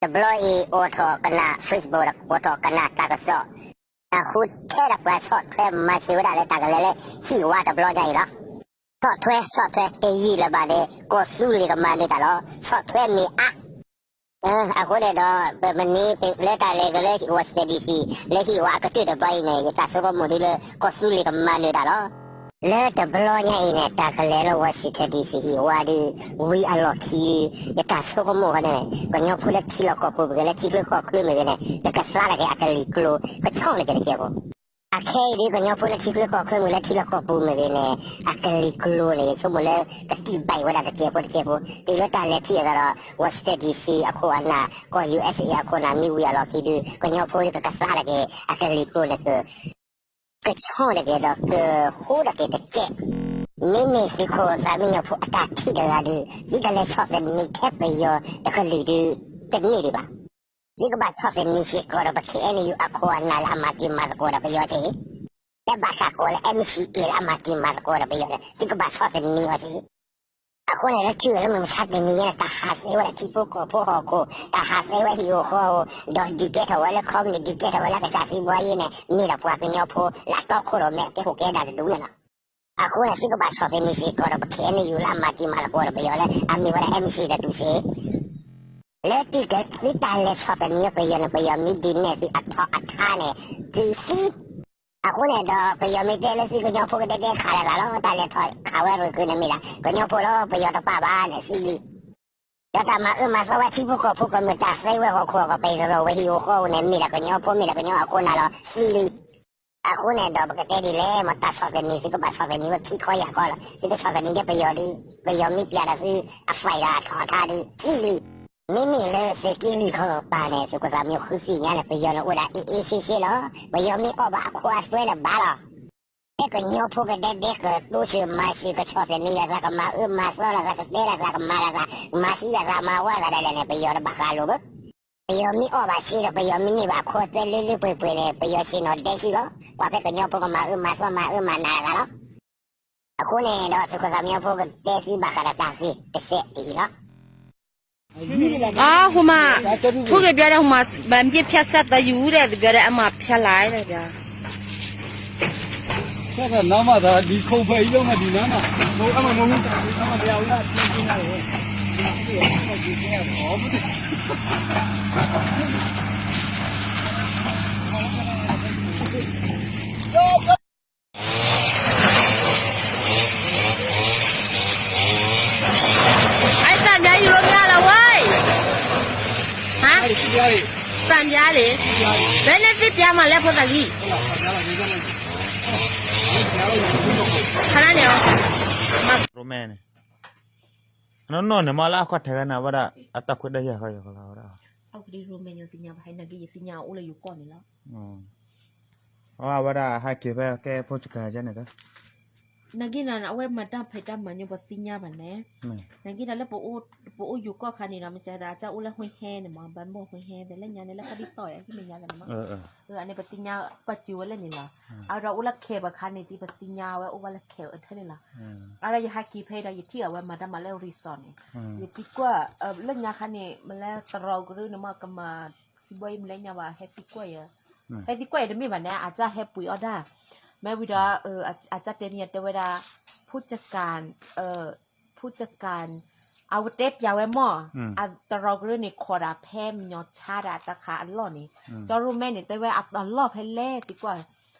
တဘျီအံၤအိၣ်ထီၣ်ကနၣ် Facebook ဒီးအိၣ်ထီၣ်ကနၣ်တၢ်ကစီၣ် တၢ်ဃုထၢဒီးပှၤဆီၣ်ထွဲမၤစၢၤဝဲဒၣ်လၢတၢ်ကလဲၤလၢဟံၣ်ဝါတဘျီညါအံၤလီၤ. ဆီၣ်ထွဲ ဆီၣ်ထွဲတယံာ်လၢၤဘၣ်န့ၣ် ကီၢ်သူလ့ၤကမၤနၢၤတၢ်လီၤ. ဆီၣ်ထွဲမ့ၢ်အါ အဃိန့ၣ်ဒီး ပမ့ၢ်လၢတၢ်လဲၤက့ၤလၢ Washington D C လၢဟံၣ်ဝါအကတၢၢ်တဘျီအံၤန့ၣ် ယတၢ်ဆိကမိၣ်ဒုလၢ ကီၢ်သူလ့ၤကမၤနၢၤတၢ်လီၤ. လၢတဘျီညါအံၤန့ၣ် တၢ်ကလဲၤလၢ Washington D C ဟံၣ်ဝါဒု ဝံၤအလီၢ်ခံ ယတၢ်ဆိကမိၣ်ဃီန့ၣ် ကညီဖိလၢထံလီၢ်ကီၢ်ပူၤမ့ၢ်ဂ့ၤ လၢထံချၢကီၢ်ချၢမ့ၢ်ဂ့ၤန့ၣ် ကကသါတဂ့ၤအကလံၤကျိၤ ကဆီၣ်တဂ့ၤတကဲးဖိ အခဲအံၤဒု ကညီဖိလၢထံချၢကီၢ်ချၢမ့ၢ်ဂ့ၤ လၢထံလီၢ်ကီၢ်ပူၤမ့ၢ်ဂ့ၤန့ၣ် အကလံၤကျိၤန့ၣ် ယဆိကမိၣ်လၢ ကတံၢ်ဘၣ်ဝဲဒၣ်တကဲးဖိတကဲးဖိ တုၤလၢတၢ်လဲၤထံၣ်အသးဒီး Washington D C အခိၣ်အနၢ် ကီၢ် U S A အခိၣ်အနၢ် မ့ၢ်ဝံၤအလီၢ်ခံဒု ကညီဖိဒု ကကသါတဂ့ၤ အကလံၤကျိၤန့ၣ် ကဆီၣ်တဂ့ၤဒီး ကဟူးတဂ့ၤတကဲး မ့မ့ၢ်သုးခိၣ်သးမံညီဖိအတၢ်ထံၣ်တဂၤဒု သုကလဲၤဆီၣ်သနံးထဲပယီၤတကလုာ်ဒု တန့ၢ်ဒံးဘၣ်. သုကဘၣ်ဆီၣ်သနံးစ့ၢ်ကီးဒီးပ K N U အခိၣ်အနၢ်လၢအမၤတံၤမၤသကိးဒီးပယီၤတက့ၢ်. လၢဘၣ်တၢ်ကိးလၢ M C A လၢအမၤတံၤမၤသကိးဒီးပယီၤန့ၣ် သုကဘၣ်ဆီၣ်သနံးအီၤတက့ၢ်. အဃိန့ၣ် လၢထံၣ်ဝဲလၢမုၢ်မဆါတနံၤညါန့ၣ် တၢ်ဟးသ့ဝဲဒၣ်ထံဖိကီၢ်ဖိဟီၣ်ခိၣ် တၢ်ဟးသ့ဝဲဟံၣ်ဧိၤဃီဧိၤ ဒီးဒုးကဲထီၣ်ဝဲလၢ ခီပနံၣ် ဒုးကဲထီၣ်ဝဲလၢကစၢ်သံဘှါယ့န့ၣ် မ့ၢ်ဒၣ်ပှၤကညီဖိလၢအတီခိၣ်ရိၣ်မဲအကဲခိၣ်ကဲဒၣ်တဒူၣ်န့ၣ်လီၤ. အဃိန့ၣ် သုကဘၣ်ဆီၣ်သနံးစ့ၢ်ကီးဒီးပ K N U လၢအမၤတံၤမၤသကိးဒီးပယီၤလၢအမ့ၢ်ဝဲဒၣ် M C A တဒူၣ်စ့ၢ် လၢတံၤကသုတၢ်လဲၤဆီၣ်သနံးလၢပယီၤန့ၣ် ပယီၤမ့ၢ်ဒုးနဲၣ်သုအထီအထါန့ၣ် သုသံ အဃိန့ၣ်ဒီး ပယီၤမ့ၢ်တဲလၢသုကညီဖိကဒဲဒဲခးလိာ်သးလီၤ တၢ်လဲၤထီၣ်ခးဝဲရ့ၣ်ကုာ်န့ၣ်မ့ၢ်ဒၣ် ကညီဖိလီၤ ပယီၤတပာ်ဘၣ်န့ၣ်သံလံ. ဒီးတၢ်မၤအၢမၤသီဝဲထံဖိကီၢ်ဖိကမျၢၢ် တၢ်သ့ဝဲဟီၣ်ခိၣ်အကပၤ တရီၣ်ဝဲဟံၣ်ဧိၤဃီဧိၤန့ၣ် မ့ၢ်ဒၣ်ကညီဖိ မ့ၢ်ဒၣ်ကညီအခိၣ်အနၢ်လီၤသံလံ. အဃိန့ၣ်ဒီး ပကတဲဒ်လဲၣ် မ့ၢ်တၢ်ဆီၣ်သနံး သုကဘၣ်ဆီၣ်သနံးဝဲဖံးခီယာ်ခီလီၤ. သုကဆီၣ်သနံးဒ်ပယီၤဒု ပယီၤမ့ၢ်ပျဲဒီးသုအ fight ဒီးအထီအထါဒု သံလံ. မ့မ့ၢ်လၢသုးက့လွံၢ်ခီပၤန့ၣ် သုးခိၣ်သးမံဃုသ့ၣ်ညါန့ၣ် ပယီၤန့ၣ်အိၣ်ဒၣ်အ့ၣ်အ့ၣ်ဆ့ဆ့လီၤ. ပယီၤမ့ၢ်အီၣ်ဘၣ်အခိအသွဲလၢၤဘၣ်လီၤ. ဖဲကညီဖိကဒဲဒဲကတိၤဆၢမၤစၢၤ ကဆီၣ်သနံးလိာ်သး ကမၤအၢမၤသီလိာ်သး ကတဲလိာ်သး ကမၤလိာ်သး ကမၤသံလိာ်သး မၤဝဲသးဒ်လဲၣ်န့ၣ် ပယီၤတဘၣ်ဃးလိာ်ဘၣ်. ပယီၤမ့ၢ်အီၣ်ဘၣ်စ့ဒီး ပယီၤမ့ၢ်န့ၢ်ဘၣ်အခိအသွဲလၢလၢပှဲၤပှဲၤန့ၣ် ပယီၤဆ့ၣ်နီၤဒဲဆူလီၤ. ပှၤဖဲကညီဖိကမၤအၢမၤသီ မၤအၢမၤနးလိာ်သးလီၤ. အဃိန့ၣ်ဒီး သုးခိၣ်သးမံဖိကတဲသံဘၣ်ဃးဒီးတၢ်သ့တစဲးတအံၤလီၤ. အဟိမး, พูดกับเบียร์ได้หมา มันเบียร์เพียซาตาอยู่ได้แต่เบียร์ได้เอามาเพียหลายเลยเบียร์ ไอ้สามยาอยู่โรงงานแล้วเว้ย ฮะ สามยาเลย แล้วเนี่ยสิบยามาแล้วพอตาลี ခဏန့ၣ် ရိၣ်မဲန့ၣ် နီၢ်နီၢ်န့ၣ် မ့ၢ်လၢအခီၣ်ထံးဂၤန့ၣ် ဝဲဒၣ် အတၢ်ခွဲးတၢ်ယာ်ဃီယီၤလီၤဝဲဒၣ် အဝဲဒၣ်ရိၣ်မဲန့ၣ် သ့ၣ်ညါဘၣ် ဟဲနဂ့ၢ် ယသ့ၣ်ညါအိၣ်လၢယိၤကီၢ်န့ၣ်လီၤ အဝဲဒၣ်ဟဲက့ၤဖဲကဲဖိဆကၤယဲန့ၣ် နဂ့ၢ်နၤ အဝဲမၤတၢ်ဖံးတၢ်မၤညီ ပသ့ၣ်ညါဘၣ်န့ၣ် နဂ့ၢ်နၤလၢ ပအိၣ်ယိၤကီၢ်ခါန့ၣ်ဒီး မ့ၢ်ကဲဒၣ် အကအိၣ်လၢဟွံဟဲန့ၣ်မး ဘၣ်မိၢ်ဟွံဟဲ ဒီးလၢညါန့ၣ် လၢခီၣ်ဒံတီၢ်အဟံၣ်မဲာ်ညါသးန့ၣ်မး အန့ၣ် ပသ့ၣ်ညါ ပှၤစၢၤဝဲလၢန့ၣ်လီၤ အဝဲဒၣ်အိၣ်လၢခဲပှၤခါန့ၣ် သံပသ့ၣ်ညါဝဲအိၣ်ဘၣ်လၢခဲအထၢန့ၣ်လီၤ အဝဲဒၣ်ယဟဲက့ၤဖဲဒီး ယထံၣ်အဝဲမၤတၢ်မၤလၢ resort န့ၣ် ယသံကွၢ် လၢညါခါန့ၣ် မ့ၢ်လၢတရီကရၢန့ၣ်မး ကမၤစံးဘီအံၤ မ့ၢ်လၢညါဘၣ် ဟဲသံကွၢ်ယၤ ဟဲသံကွၢ်ယၤတမ့ၢ်ဘၣ်န့ၣ် အကစၢ်ဟဲပှ့ၤအီၣ်ဒၣ် မ့ၢ်ဝံၤဒီး အကစၢ်တဲန့ၣ် တဲဝဲဒၣ် ဖူစကၤ ဖူစကၤ အဝဲတဲပျးဝဲမ့ၢ် အတရီကရၢန့ၣ် ခိးဒၣ်ဖဲမညီၤဆါဒၣ်တၢ်ခးအလီၢ်န့ၣ် ကၠီရိၣ်မဲန့ၣ် တဲဝဲအလီၢ်ဖဲလဲၣ်သံကွၢ်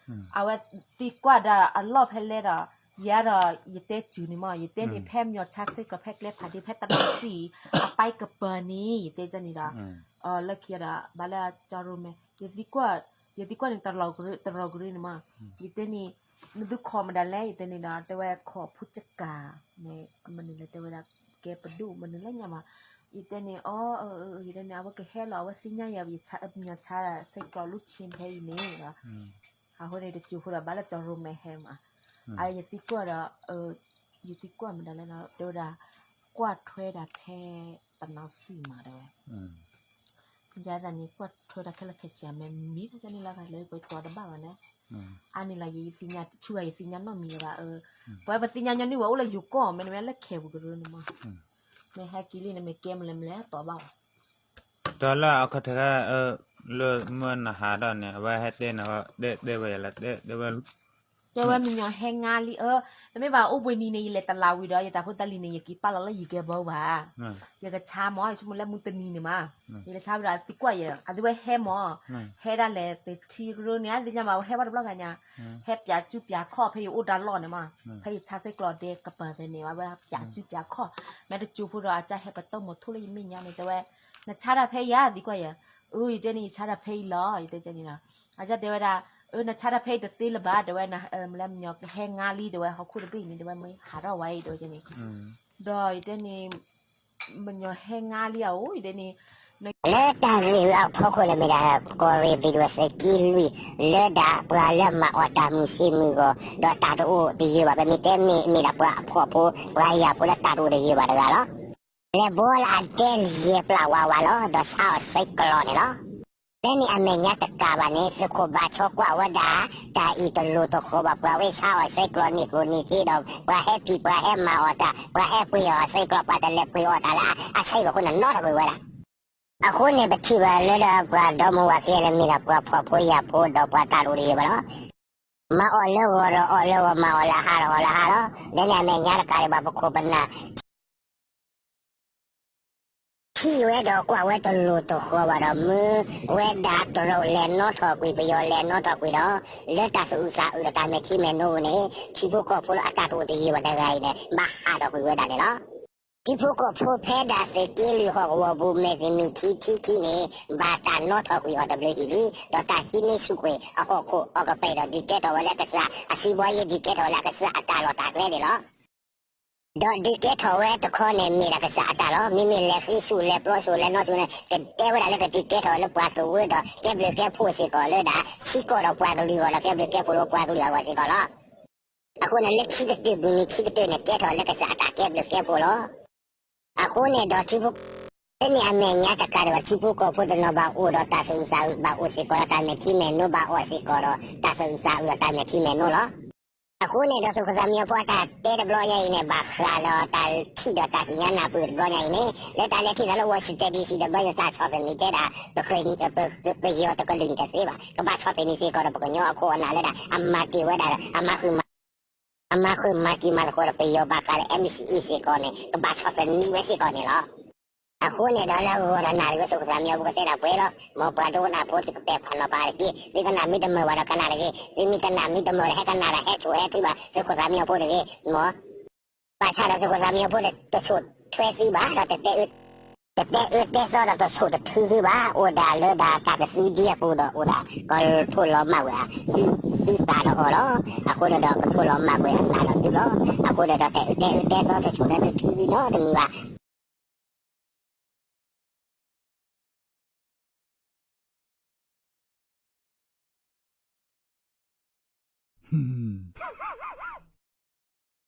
အဝဲသံကွၢ်ဒီးအလီၢ်ဖဲလဲၣ်ဒီး ယၤဒီးယတဲစုၤန့ၣ်မ့ၢ် ယတဲန့ၣ် ဖဲမညီၤဆါစ့ၢ်ကီး ဖဲကျဲဖးဒ့ ဖဲတနီၤစံၣ် အပၢ်ကပၤန့ၣ် ယတဲန့ၣ်ဒီး လၢခံဒီး ဘၣ်လၢကၠီရိၣ်မဲ ယသံကွၢ် ယသံကွၢ်န့ၣ် တရီကရၢန့ၣ်မ့ၢ် ယတဲန့ၣ် နသုခိးမတၤလဲၣ် ယတဲန့ၣ်ဒီး တဲဝဲခိးဖူစကၤ မနုၤလဲၣ် တဲဝဲဒၣ် ကဲပဒိၣ်မနုၤလၢညါမး ယတဲန့ၣ် အီ ယတဲန့ၣ် အဝဲကဟဲလီၤ အဝဲသ့ၣ်ညါယၤ မညီၤဆါစ့ၢ်ကီး လူၢ်ဆ့ဖဲအံၤန့ၣ်ဒီး အဃိန့ၣ် တစူၤဃိဒီး ဘၣ်လၢကၠီရိၣ်မဲဟဲမး အယသံကွၢ်ဒီး ယသံကွၢ်မတၤလဲၣ် တဲဝဲဒၣ် ကွၢ်ထွဲဒၣ်ဖဲတနီၤစံၣ်မး တဲဝဲ ယၤသးန့ၣ် ကွၢ်ထွဲဒၣ်ခဲလၢာ်ခဲဆ့ မ့ၢ်မံၤတၢ်န့ၣ်လီၤ လၢပကၠီတဘၣ်ဘၣ်န့ၣ် အါန့ၣ်လီၤ ယသ့ၣ်ညါ ဆူဂၤယသ့ၣ်ညါနီတမံၤဘၣ် ပဝဲပသ့ၣ်ညါညီနုၢ်ဝဲအိၣ်လၢယိၤကီၢ် မ့တမ့ၢ်လၢခဲပူၤကရၢန့ၣ်မး မ့ၢ်ဟဲက့ၤလံန့ၣ် မ့ၢ်ကဲမလဲၣ်မလဲၣ် တီဘၣ်ဘၣ် ဒီးလၢအခီၣ်ထံးခါ လၢမ့ၢ်နဟးထီၣ်န့ၣ် အဝဲဟဲတဲနၤ တဲတဲဝဲယၤလၢတဲတဲဝဲ တဲဝဲမညီဟဲငါလံဧၢ, တမ့ၢ်ဘၣ်အိၣ်ဘှံးနံၤန့ၣ် ယလဲၤတလးဝံၤဒီး ယတၢ်ဖိတၢ်လံၤန့ၣ် ယက့ၤပာ်လီၤလၢယကဲဘီဘၣ်, ယကဆါမၢ် ယဆိကမိၣ်လၢမုၢ်တနံၤန့ၣ်မး, ယကဆါဝံၤဒီးသံကွၢ်ယၤ အသုဝဲဟဲမၢ်, ဟဲဒၣ်လဲာ်သထံကရၢန့ၣ် အသ့ၣ်ညါမး အဝဲဟဲဝဲတဘျီဂၤညါ, ဟဲပၠးစုပၠးခီၣ်ဖဲယအိၣ်တၢ်လီၢ်န့ၣ်မး, ဖဲယဆါစ့ၢ်ကျီးဒဲကပၤသ့ၣ်န့ၣ် အဝဲပၠးစုပၠးခီၣ်, မ့ၢ်တကၠိဖိဒီးအကစၢ်ဟဲပတီၢ်မီၤထူၣ်လၢယမဲာ်ညါန့ၣ် တဲဝဲ, နဆါတၢ်ဖဲအံၤဧါ သံကွၢ်ယၤ, အၢ ယတဲန့ၣ် ယဆါတၢ်ဖဲအံၤလီၤ ယတဲန့ၣ်လီၤ, အကစၢ်တဲဝဲဒၣ်, အၢ နဆါတၢ်ဖဲအံၤတသ့လၢၤဘၣ် တဲဝဲ, မ့ၢ်လၢမညီကဟဲငါလံ တဲဝဲ ဟီၣ်ခိၣ်တဘ့ၣ်အံၤန့ၣ် တဲဝဲ မ့ၢ်ဟးထီၣ်ဝဲအံၤ တဲဝဲန့ၣ်, ဒီးယတဲန့ၣ် မညီဟဲငါလံဧိၤ ယတဲန့ၣ်, လၢတၢ်ဂ့ၢ်ဝဲအဖီခိၣ်န့ၣ်မ့ၢ်ဒၣ် ကီၢ်ရ့ၣ်ဘျံးဒဝဲၢ်သုးက့လွံၢ် လၢဒၣ်ပှၤလၢမၤအီၣ်တၢ်မုာ်ဆံးမုာ်ဂီၢ် ဒီးတၢ်တအိၣ်တယၢၤဘၣ် ပမ့ၢ်တဲမ့ၢ်မ့ၢ်ဒၣ်ပှၤအဖှီၣ်ဖိ ပှၤယာ်ဖိလၢတၢ်တအိၣ်တယၢၤဘၣ်တဂၤလီၤ. လဲၤဘီလၢအဒဲယဲၢ်ပျၢ်ဝးဝးလီၤ ဒီးဆါအီၣ်ဆဲးကျိးန့ၣ်လီၤ. လၢန့ၣ်အမဲာ်ညါတကးဘၣ်န့ၣ် သုးခိၣ်ဘၣ်ဆီကွၢ်ဝဲဒၣ် တၢ်အံၤတလိၤတဃီၤဘၣ် ပှၤဝဲဆါအီၣ်ဆဲးကျိးန့ၢ်ကျိၤန့ၢ်စ့ဒီး ပှၤဟဲဖံး ပှၤဟဲမၤအီၣ်တၢ် ပှၤဟဲပှ့ၤအီၣ်ဆဲးကျိး ပှၤတလဲၤပှ့ၤအီၣ်တၢ်လၢအဆဲးဘၣ်အဃိန့ၣ် နီထီၣ်ကွံာ်ဝဲဒၣ်. အဃိန့ၣ် ပထံၣ်ဘၣ်လၢဒီးပှၤဒီမါဝၤကဲလၢမ့ၢ်ဒၣ်ပှၤဖှီၣ်ဖိယာ်ဖိ ဒီးပှၤတၢ်တအိၣ်တယၢၤဘၣ်လီၤ. မၤအီၣ်လၢဂီၤဒီးအီၣ်လၢဂီၤ မၤအီၣ်လၢဟါဒီးအီၣ်လၢဟါလီၤ. လၢန့ၣ်အမဲာ်ညါတကးဒံးဘၣ် ပခိၣ်ပနၢ် ထံၣ်ဝဲဒီးကွၢ်ဝဲတလိၤတဃီၤဘၣ်ဒီး မ့ၢ်ဝဲဒၣ်တရူးလဲၤနီထီၣ်ကွံာ် ပယီၤလဲၤနီထီၣ်ကွံာ်ဒီး လၢတၢ်သူၣ်အုးသးအုးဒီးတၢ်မဲာ်ထံမဲာ်နိအပူၤန့ၣ် ထံဖိကီၢ်ဖိလၢအတၢ်တအိၣ်တယၢၤဘၣ်တဂၤအံၤန့ၣ် ဘၣ်ဟးထီၣ်ကွံာ်ဝဲဒၣ်န့ၣ်လီၤ. ထံဖိကီၢ်ဖိဖဲဒၣ်သုးက့လွံၢ်ဟီၣ်ကဝီၤပူၤ မဲာ်သမံးထံထံခံန့ၣ် ဘၣ်တၢ်နီထီၣ်ကွံာ်အီၤတဘျုးဟံၣ်လံ ဒီးတၢ်ဟံးန့ၢ်ဆူၣ်ကွံာ်အဟီၣ်ခိၣ်အကပၤဒီး ဒုးကဲထီၣ်ဝဲလၢကစၢ်အစံးဘီယ့ ဒုးကဲထီၣ်ဝဲလၢအကစၢ်အတၢ်လီၢ်တၢ်ကျဲန့ၣ်လီၤ. ဒီးဒုးကဲထီၣ်ဝဲတခီန့ၣ် မ့ၢ်ဒၣ်ကစၢ်အတၢ်လီၢ် မ့မ့ၢ်လဲၤဃ့ဆူၣ် လဲၤပျီဆူၣ် လဲၤနီဆူၣ်န့ၣ် ကတဲဝဲဒၣ်လၢကဒုးကဲထီၣ်ဝဲလၢပှၤသဝီဒီး ကဲဘျုးကဲဖှိၣ်စ့ၢ်ကီးလၢဒၣ် ထံကီၢ်ဒီးပှၤကလုာ်အဂီၢ် ဒီးကဲဘျုးကဲဖှိၣ်လၢပှၤကလုာ်အဂီၢ်စ့ၢ်ကီးလီၤ. အဃိန့ၣ် လၢခံကတၢၢ်ဘျုးနံၤခံကတၢၢ်န့ၣ် ကဲထီၣ်လၢကစၢ်အတၢ်ကဲဘျုးကဲဖှိၣ်လီၤ. အဃိန့ၣ်ဒီး ထံဖိ လၢန့ၣ်အမဲာ်ညါတကးဒံးဘၣ် ထံဖိကီၢ်ဖိတနီၤဘၣ်အိၣ်ဒီးတၢ်သူၣ်အုးသးအုးဘၣ်အိၣ်စ့ၢ်ကီးဒီး တၢ်မဲာ်ထံမဲာ်နိဘၣ်အီၣ်စ့ၢ်ကီးဒီး တၢ်သူၣ်အုးသးအုးဒီးတၢ်မဲာ်ထံမဲာ်နိလီၤ. အဃိန့ၣ်ဒီး သုးခိၣ်သးမံအဖိအတၢ်တဲတဘျီညါအံၤန့ၣ် ဘၣ်ဃးဒီးတၢ်ထံၣ်ဒီးတၢ်သ့ၣ်ညါနၢ်ပၢၢ်တဘျီညါအံၤန့ၣ် လၢတၢ်လဲၤထံၣ်သးလၢ Washington D C တဘျီညါ တၢ်ဆီၣ်သနံးတဲဒၣ် ပယီၤတကလုာ်န့ၣ်တသ့ဘၣ် ကဘၣ်ဆီၣ်သနံးစ့ၢ်ကီးဒီး ပကညီအခိၣ်အနၢ်လၢဒၣ် အမၤတ့ၢ်ဝဲဒၣ် အမၤဃုာ်မၤ အမၤဃုာ်မၤတံၤမၤသကိးဒီး ပယီၤဘၣ်ဃးဒီး M C E စ့ၢ်ကီးန့ၣ် ကဘၣ်ဆီၣ်သနံးဝဲစ့ၢ်ကီးန့ၣ်လီၤ. အဃိန့ၣ်ဒီး လၢအဂီၢ်ဒီးနၢ်ရံၣ်ဝဲ သုးခိၣ်သးမံအဖိကတဲဒၣ်ပှဲၤလီၤ. မ်ပှၤဒိကနၣ်ဖိသုကပဲာ်ဖးနီၤဖးတက့ၢ်. သုကနၣ်မ့ၢ်တမုာ်ဘၣ်ဒီးကနၣ်တဂ့ၤ. သုမ့ၢ်ကနၣ်မ့ၢ်တမုာ်ဒီး ဟဲကနၣ်ဒီးဟဲဆိၣ်ဟဲထုဘၣ် သုးခိၣ်သးမံအဖိတဂ့ၤ. မ် ဘၣ်ဆၣ်ဒီးသုးခိၣ်သးမံအဖိန့ၣ် တဆိၣ်ထွဲသုဘၣ်ဒီး တတဲအၢ တတဲအၢတဲသီဒီး တဆိၣ်တထုသုဘၣ်. အိၣ်ဒၣ်လၢဒၣ်တၢ်ကသုဒ်အပူၤဒီး အိၣ်ဒၣ်ကထိၣ်လီၤမၢ်ဝဲ သုသးဒီးအီၤလီၤ. အဃိန့ၣ်ဒီး ကထိၣ်လီၤမၢ်ကွံာ်အသးဒီးသုလီၤ. အဃိန့ၣ်ဒီး တတဲအၢတဲသီ တဆိၣ်တထုသုနီတမံၤဘၣ်.